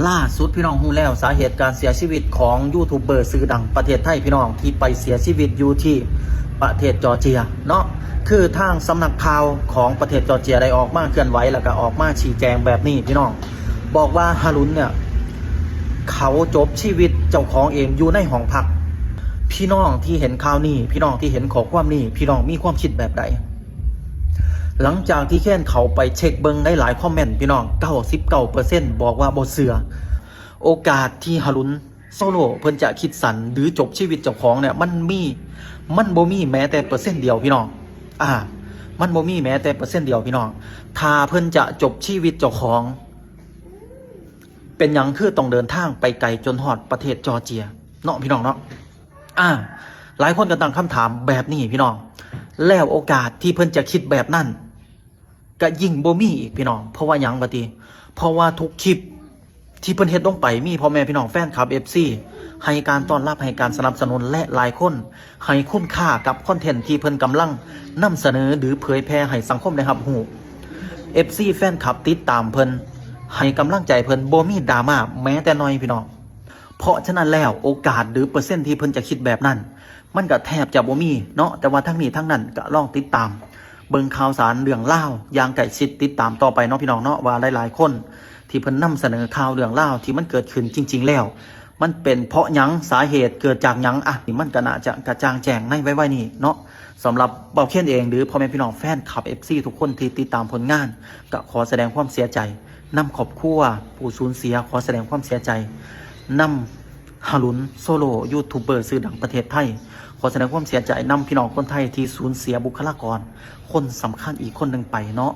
ລ່າສຸດພີ່ນ້ອງຮູ້ແລ້ວ ສາເຫດການເສຍຊີວິດຂອງຢູທູບເບີຊື່ດັງປະເທດໄທ ພີ່ນ້ອງ ທີ່ໄປເສຍຊີວິດຢູ່ທີ່ປະເທດຈໍເຈຍເນາະ ຄືທາງສຳນັກຂ່າວຂອງປະເທດຈໍເຈຍໄດ້ອອກມາເຄື່ອນໄຫວ ແລ້ວກໍອອກມາຊີ້ແຈງແບບນີ້ພີ່ນ້ອງ ບອກວ່າຮາລຸນເນ່ຍ ເຂົາຈົບຊີວິດເຈົ້າຂອງເອງຢູ່ໃນຫ້ອງພັກ. ພີ່ນ້ອງທີ່ເຫັນຂ່າວນີ້ ພີ່ນ້ອງທີ່ເຫັນຂໍ້ຄວາມນີ້ ພີ່ນ້ອງມີຄວາມຄິດແບບໃດ? ຫຼັງຈາກທີ່ແຄນເຂົ້າໄປເຊັກເບິ່ງໃນຫຼາຍຄອມເມັນ ພີ່ນ້ອງ ເກົ້າສິບເກົ້າເປີເຊັນບອກວ່າບໍ່ເຊື່ອ. ໂອກາດທີ່ຮາລຸນ ໂຊໂລ ເພິ່ນຈະຄິດສັ້ນ ຫຼື ຈົບຊີວິດເຈົ້າຂອງເນ່ຍ ມັນມີ ມັນບໍ່ມີແມ້ແຕ່ເປີເຊັນດຽວ ພີ່ນ້ອງ ອາ ມັນບໍ່ມີແມ້ແຕ່ເປີເຊັນດຽວ ພີ່ນ້ອງ. ຖ້າເພິ່ນຈະຈົບຊີວິດເຈົ້າຂອງ ເປັນຫຍັງຄືຕ້ອງເດີນທາງໄປໄກຈົນຮອດປະເທດຈໍເຈຍເນາະ ພີ່ນ້ອງເນາະ. ອາ ຫຼາຍຄົນກໍຕັ້ງຄຳຖາມແບບນີ້ ພີ່ນ້ອງ ແລ້ວໂອກາດທີ່ເພິ່ນຈະຄິດແບບນັ້ນ ກໍຍິ່ງບໍ່ມີອີກ ພີ່ນ້ອງ. ເພາະວ່າຫຍັງວະຕິ? ເພາະວ່າທຸກຄລິບທີ່ເພິ່ນເຮັດລົງໄປ ມີພໍ່ແມ່ພີ່ນ້ອງແຟນຄລັບ ເອັຟຊີ ໃຫ້ການຕ້ອນຮັບ ໃຫ້ການສະໜັບສະໜູນ ແລະ ຫຼາຍຄົນໃຫ້ຄຸນຄ່າກັບຄອນເທັນທີ່ເພິ່ນກຳລັງນຳສະເໜີ ຫຼື ເຜີຍແຜ່ໃຫ້ສັງຄົມໄດ້ຮັບຮູ້. ເອັຟຊີ ແຟນຄລັບຕິດຕາມເພິ່ນ ໃຫ້ກຳລັງໃຈເພິ່ນ ບໍ່ມີດຣາມາແມ້ແຕ່ໜ້ອຍ ພີ່ນ້ອງ. ເພາະສະນັ້ນແລ້ວ ໂອກາດ ຫຼື ເປີເຊັນທີ່ເພິ່ນຈະຄິດແບບນັ້ນ ມັນກໍແທບຈະບໍ່ມີເນາະ. ແຕ່ວ່າທັງນີ້ທັງນັ້ນກໍລອງຕິດຕາມເບິ່ງຂ່າວສານເລື່ອງລາວຢ່າງໃກ້ຊິດ ຕິດຕາມຕໍ່ໄປເນາະ ພີ່ນ້ອງເນາະ ວ່າຫຼາຍໆຄົນທີ່ເພິ່ນນຳສະເໜີຂ່າວເລື່ອງລາວທີ່ມັນເກີດຂຶ້ນຈິງໆແລ້ວ ມັນເປັນເພາະຫຍັງ? ສາເຫດເກີດຈາກຫຍັງ? ອະ ນີ້ມັນກໍໜ້າຈະກະຈ່າງແຈ້ງໃນໄວໆນີ້ເນາະ. ສຳລັບເບົາເຄນເອງ ຫຼື ພໍ່ແມ່ພີ່ນ້ອງແຟນຄລັບ ເອັຟຊີ ທຸກຄົນທີ່ຕິດຕາມຜົນງານ ກໍຂໍສະແດງຄວາມເສຍໃຈນຳຄອບຄົວຜູ້ສູນເສຍ, ຂໍສະແດງຄວາມເສຍໃຈນຳ ຮາລຸນ ໂຊໂລ ຢູທູບເບີຊື່ດັງປະເທດໄທ. ຂໍສະແດງຄວາມເສຍໃຈນຳພີ່ນ້ອງຄົນໄທທີ່ສູນເສຍບຸກຄະລາກອນຄົນສຳຄັນອີກຄົນໜຶ່ງໄປເນາະ.